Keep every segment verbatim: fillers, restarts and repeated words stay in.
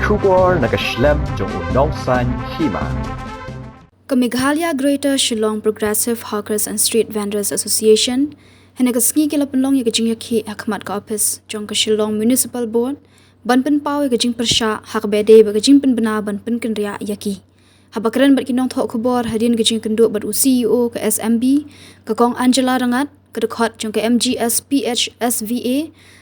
Khubor na ka shlem jong u Nongsaiñ Hima. Ka Meghalaya Greater Shillong Progressive Hawkers and Street Vendors Association hynne ka sngi ki la pynlong ïa ka jingïakhih ha khmat ka ophis jong ka Shillong Municipal Board ban pynpaw ïa ka jingpyrshah ha kaba ïadei bad ka jingpynbna ban pynkynriah ïa ki. Haba kren bad ki nongthoh khubor hadien ka jingïakynduh bad u C E O ka S M B, ka Kong Angela Rangad, ka dkhot jong ka M G S P H S V A,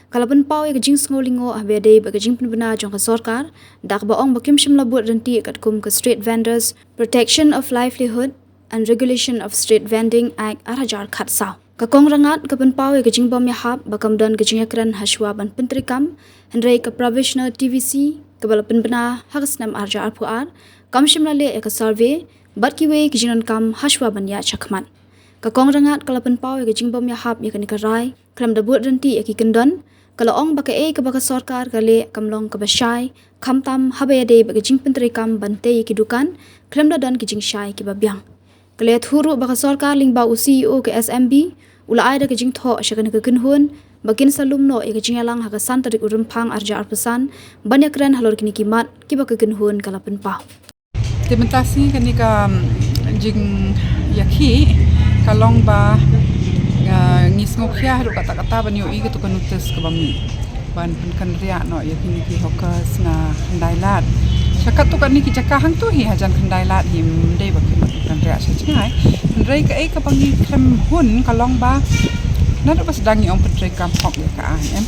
ka la pynpaw ïa ka jingsngew lyngngoh haba ïadei bad ka jingpynbna jong ka sorkar da kaba ong ba kim shym la bud ryntih katkum ka Street Vendors Protection of Livelihood and Regulation of Street Vending Act ar hajar khatsaw. Ka Kong Rangad ka pynpaw ïa ka jingbym ïahap ba kam don ka jingïakren hashwa ban pyntreikam, hynrei ka Provisional T V C kaba la pynbna ha ka snem ar hajar arphew ar kam shym la leh ïa ka survey bad kiwei ki jingdonkam hashwa ban ïaid shakhmat. Ka Kong Rangad ka la pynpaw ïa ka jingbym ïahap ïa kane ka rai khlem da bud ryntih ïa ki kyndon, ka la ong ba kaei kaba ka sorkar ka leh kam long kaba shai, khamtam haba ïadei bad ka jingpyntreikam ban tei ïa ki dukan khlem da don ki jingshai kiba biang. Ka la ïathuh ruh ba ka sorkar lyngba u C E O ka S M B u la ai da ka jingthoh sha kane ka kynhun ba kin sa lum noh ïa ka jingïalang ha ka san tarik u Rymphang ar hajar arphew san ban ïakren halor kine ki mat kiba ka kynhun ka la pynpaw. Te mynta sngi kane ka, mm, jingïakhih ka long ba, ah, ngi sngewkhia haduh katta katta ban ïohi katto ka notice kaba mih ban pynkynriah noh ïa kine ki hawkers na Khyndai Lad. Sha katto katne ki jaka hangto hi hajan Khyndai Lad hi ym dei ba kin pynkynriah sha jngai. Hynrei kaei kaba ngi khlem hun ka long ba naduh ba sdang ngi ong pyntreikam hok ïa ka aiñ, em.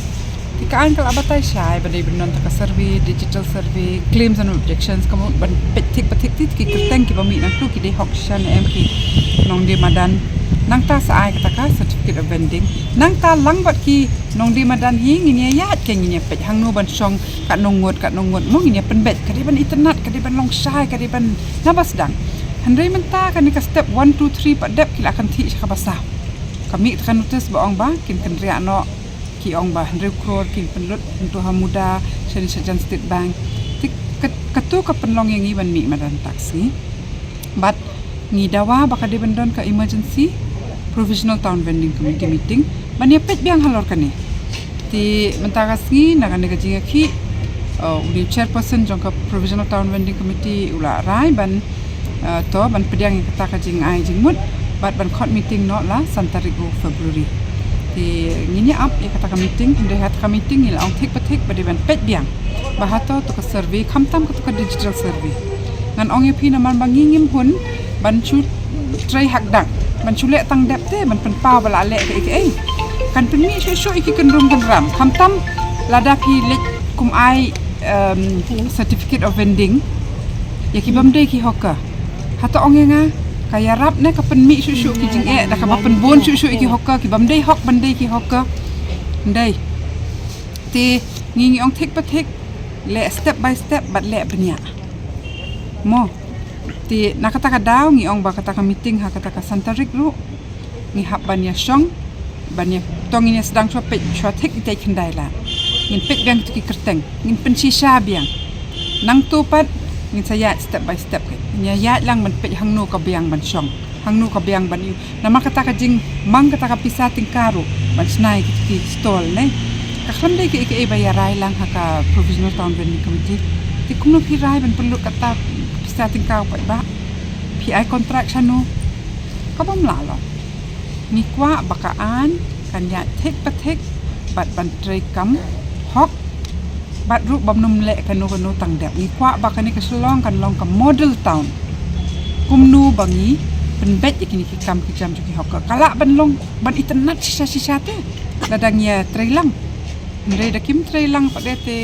Te ka aiñ ka la batai shai ba dei ban don tang ka survey, digital survey, claims and objections, ka mut ban peit thik ba thik te ki kyrteng kiba mih nangto ki dei hok shisha ne em ki nongdie madan. Nangta sa ai kata ka certificate of vending. Nangta lang bad ki nongdie madan hi ngin ïa ïaid, ke ngin ïa peit hangno ban shong, katno ngut, katno ngut, mo, ngin ïa pynbeit, ka dei ban itynnad, ka dei ban long shai, ka dei ban naba sdang. Hynrei mynta kane ka step one, two, three pat dep ki la kynthih sha kaba saw. Ka mih tang ka notice ba ong ba kin kynriah noh, ki ong ba hynriew klur kin pynlut hangto ha MUDRA, shane shajan State Bank. Te kat-, katto ka pynlong ïa ngi ban mih madan tang ka sngi. Bad ngi dawa ba ka dei ban don ka emergency Provisional Town Vending Committee meeting ban ïa peit biang halor kane. Te mynta ka sngi na kane ka jingïakhih, uh, u chairperson jong ka Provisional Town Vending Committee u la rai ban, uh, to ban pdiang ïa kata ka jingai jingmut bad ban khot meeting noh la san tarik u February. Te ngin ïa ap ïa kata ka meeting, hynrei ha kata ka meeting ngi la ong thik ba thik ba dei ban peit biang ba hato to ka survey, khamtam kato ka digital survey. Ngan ong ïa phi namar ba ngi ngim hun ban shu trei hakdak, ban shu leh tang dep te ban pynpaw ba la leh kaei kaei. Kan pynmih shuh shuh ïa ki kynrum kynram, khamtam lada phi leit kum ai, em, certificate of vending ïa ki bym dei ki hawker. Hato ong ïa nga ka ïarap ne ka pynmih shuh shuh ki jingeh da kaba pynbun shuh shuh ïa ki hawker, ki bym dei hok ban dei ki hawker. Ndei. Te ngi ngi ong thik ba thik, leh step by step bad leh bniah. Mo. Te na kata ka daw ngi ong ba kata ka meeting ha kata ka san tarik ruh ngi hap ban ïa shong, ban ïa, to ngin ïa sdang shuwa peit shuwa thik ïa Khyndai Lad. Ngin peit biang kito ki kyrteng, ngin pynshisha biang. Nangto pat ngin sa ïaid step by step, ngin ïa ïaid lang ban peit hangno ka biang ban shong, hangno ka biang ban ïoh. Namar kata ka jingmang kata ka pisa tyngka ruh ban shna ïa kito ki stall ne. Ka khlem dei kaei kaei ba ïa rai lang ha ka Provisional Town Vending Committee. Te kumno phi rai ban pynlut kata pisa tyngka pat ba phi ai contract shano? Ka bym lah long. Ngi kwah ba ka aiñ kan ïaid thik ba thik bad ban treikam hok. Bad ruh bym nym leh kano kano tang dep. Ngi kwah ba kane ka Shillong kan long ka model town. Kumno ba ngi pynbeit ïa kine ki kam ki jam jong ki hawker. Ka lah ban long ban itynnad shisha shisha te lada ngi ïa trei lang. Hynrei da kim trei lang pat de te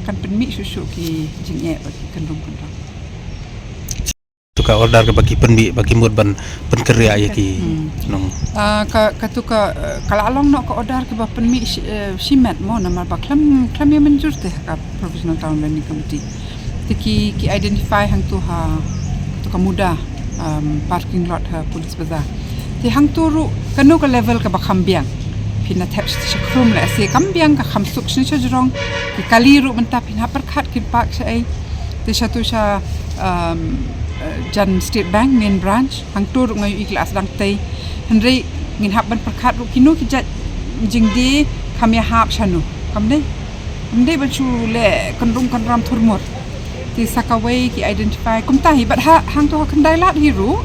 kan pynmih shuh shuh ki jingeh bad ki kynrum kynram. To ka order kaba ki pynmih ba ki mut ban pynkynriah ïa ki nong. Ah, ka, kato ka, eh, ka la long noh ka order kaba pynmih shi-, eh, shimet mo, namar ba khlem, khlem ïa mynjur te ha ka Provisional Town Vending Committee. Te ki, ki identify hangto ha, to ka MUDRA, um, parking lot ha Police Bazar. Te hangto ruh kano ka level kaba kham biang. Phin da thep sha khrum lehse kam biang, ka kham suk shane shajrong. Ki kali ruh mynta phin hap pyrkhat kin park shaei. Te shato sha, um, eh, jan State Bank main branch, hangto ruh nga ïohi ki la sdang tei. Hynrei ngin hap ban pyrkhat ruh kino ki jait jingdie kham ïahap shano. Kam dei. Kam dei ban shu leh kynrum kynram thurmur. Te sa kawei ki identify kumta hi, bad ha hangto ha Khyndailad hi ruh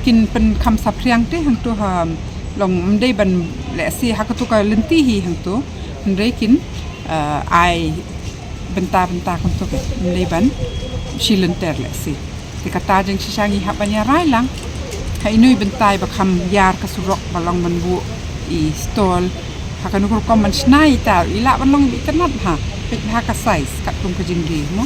kin pynkham saphriang te hangto ha long ym dei ban lehse ha kato ka lynti hi hangto, hynrei kin, uh, ai bynta bynta kumto ke ym dei ban shi lynter lehse. Te kata jingshisha ngi hap ban ïa rai lang ha ino i bynta ba kham ïar ka surok ba long ban buh i stall. Ha kano ka rukom ban shna ita i lah ban long itynnad ha peit ha ka size katkum ka jingdie mo.